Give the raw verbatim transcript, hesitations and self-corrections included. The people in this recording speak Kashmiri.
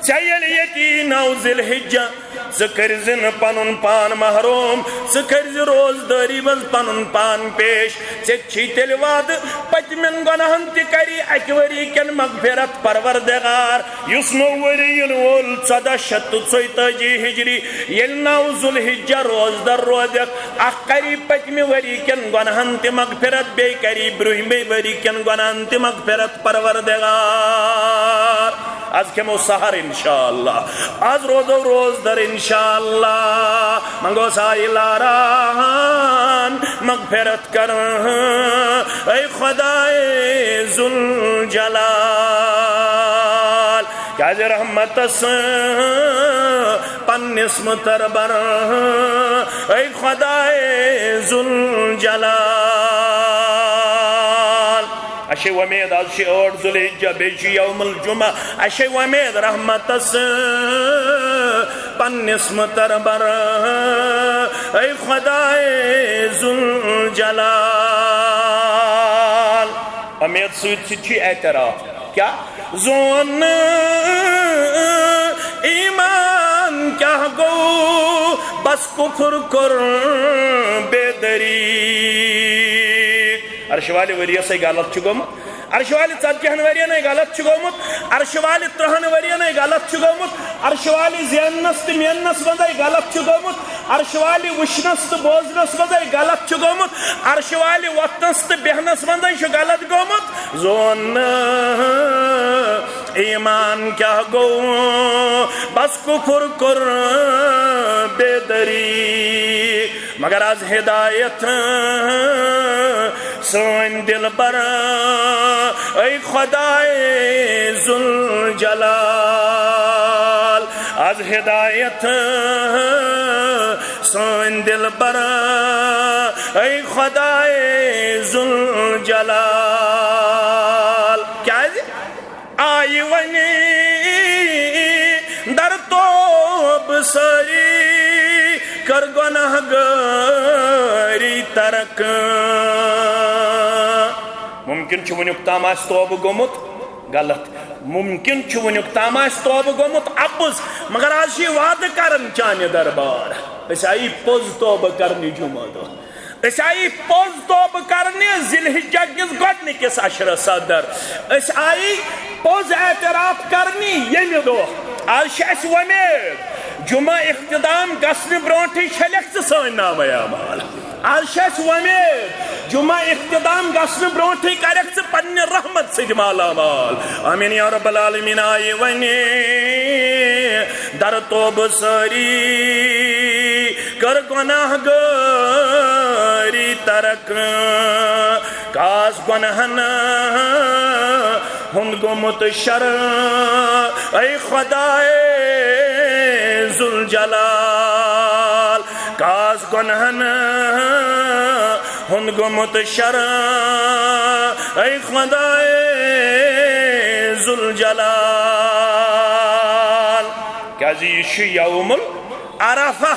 ژےٚ ییٚلہِ ییٚتی نو ذی الحجہ، ژٕ کٔرۍ زِ نہٕ پنُن پان محروم، ژٕ کٔرۍ زِ روزدٲری منٛز پنُن پان پیش۔ ژےٚ چھی تیٚلہِ وعدٕ پٔتمٮ۪ن گۄناہن تہِ کری اکہِ ؤری کٮ۪ن مغفرت پروردگار۔ یُس نوٚو ؤری یِنہٕ وول ژۄدہ شیٚتھ تہٕ ژۄیتٲجی ہجری، ییٚلہِ نو ذی الحجہ روزدر روزکھ، اکھ کری پٔتمہِ ؤری کٮ۪ن گۄناہن تہِ مغفرت، بیٚیہِ کری برٛونٛہمہِ ؤری کٮ۪ن گۄناہن تہِ مغفرت پروردگار۔ از کھٮ۪مو سحر انشاءاللہ، از روزو روزدر انشاءاللہ، منگو سائی لاران مغفرت کر، اے خدائے ذوالجلال۔ کیازِ رحمتس پننِس متربر، اے خدائے ذوالجلال۔ اَسہِ چھے وۄمید، از چھِ ٲٹھ ذوالحجہ، بیٚیہِ چھُ یوم الجمعہ۔ اَسہِ چھے وۄمید رحمتس پننِس متربر، اے خدائے ذوالجلال۔ وۄمید سۭتۍ سۭتۍ چھُ اعتراف۔ کیٛاہ؟ زون نہٕ ایمان کیٛاہ گوٚو، بس کفر کوٚر بے دری۔ عرش والہِ ؤریَسٕے غلط چھُ گوٚمُت، عرش والہِ ژتجی ہن ؤرین ہے غلط چھُ گوٚمُت، عرش والہِ ترٕہن ؤرین ہے غلط چھُ گوٚمُت، عرش والہِ زیننس تہٕ میننس منٛز ہے غلط چھُ گوٚمُت، عرش والہِ وٕچھنس تہٕ بوزنس منٛز ہے غلط چھُ گوٚمُت، عرش والہِ وۄتھنس تہٕ بیہنس منٛز ہے چھُ غلط گوٚمُت۔ زون نہٕ ایمان کیٛاہ گوٚو، بس کفر کوٚر بے دری۔ مگر از ہدایت سٲنۍ دلبر، اے خدائے ذوالجلال، از ہدایت سٲنۍ دلبر، اے خدائے ذوالجلال۔ کیازِ؟ آیہِ وۄنۍ در توب سٲری، کٔر گۄناہ گٲری ترک۔ ممکن چھُ وٕنیُک تام آسہِ توبہٕ گوٚمُت، غلط۔ ممکن چھُ وٕنیُک تام آسہِ توبہٕ گوٚمُت اَپُز، مگر از چھِ یہِ وعدٕ کران چانہِ دربار۔ أسۍ آیہِ پوٚز توبہٕ کرنہِ جمعہ دۄہ۔ أسۍ آیہِ پوٚز توبہٕ کرنہِ ذی الحجہ کِس گۄڈٕنِکِس عشرس اندر۔ أسۍ آیہِ پوٚز اعتراف کرنہِ ییٚمہِ دۄہ۔ از چھِ اَسہِ وۄمید، جمعہ اختتام گژھنہٕ برونٹھٕے چھلکھ ژٕ سٲنۍ نامہ اعمال۔ از چھِ اَسہِ وۄمید، جمعہ اختتام گژھنہٕ برونٹھٕے کرکھ ژٕ پننہِ رحمت سۭتۍ مالا مال۔ آمین یا رب العالمین۔ آیہِ وۄنۍ در توبہٕ سٲری، کٔر گۄناہ گٲری ترک۔ کاس گۄنہن ہُنٛد گوٚمُت شر، اے خدائے ذوالجلال۔ کاس گۄنہن ہُنٛد گوٚمُت شر، اے خدائے ذوالجلال۔ کیازِ یہِ چھُ یوم العرفہ۔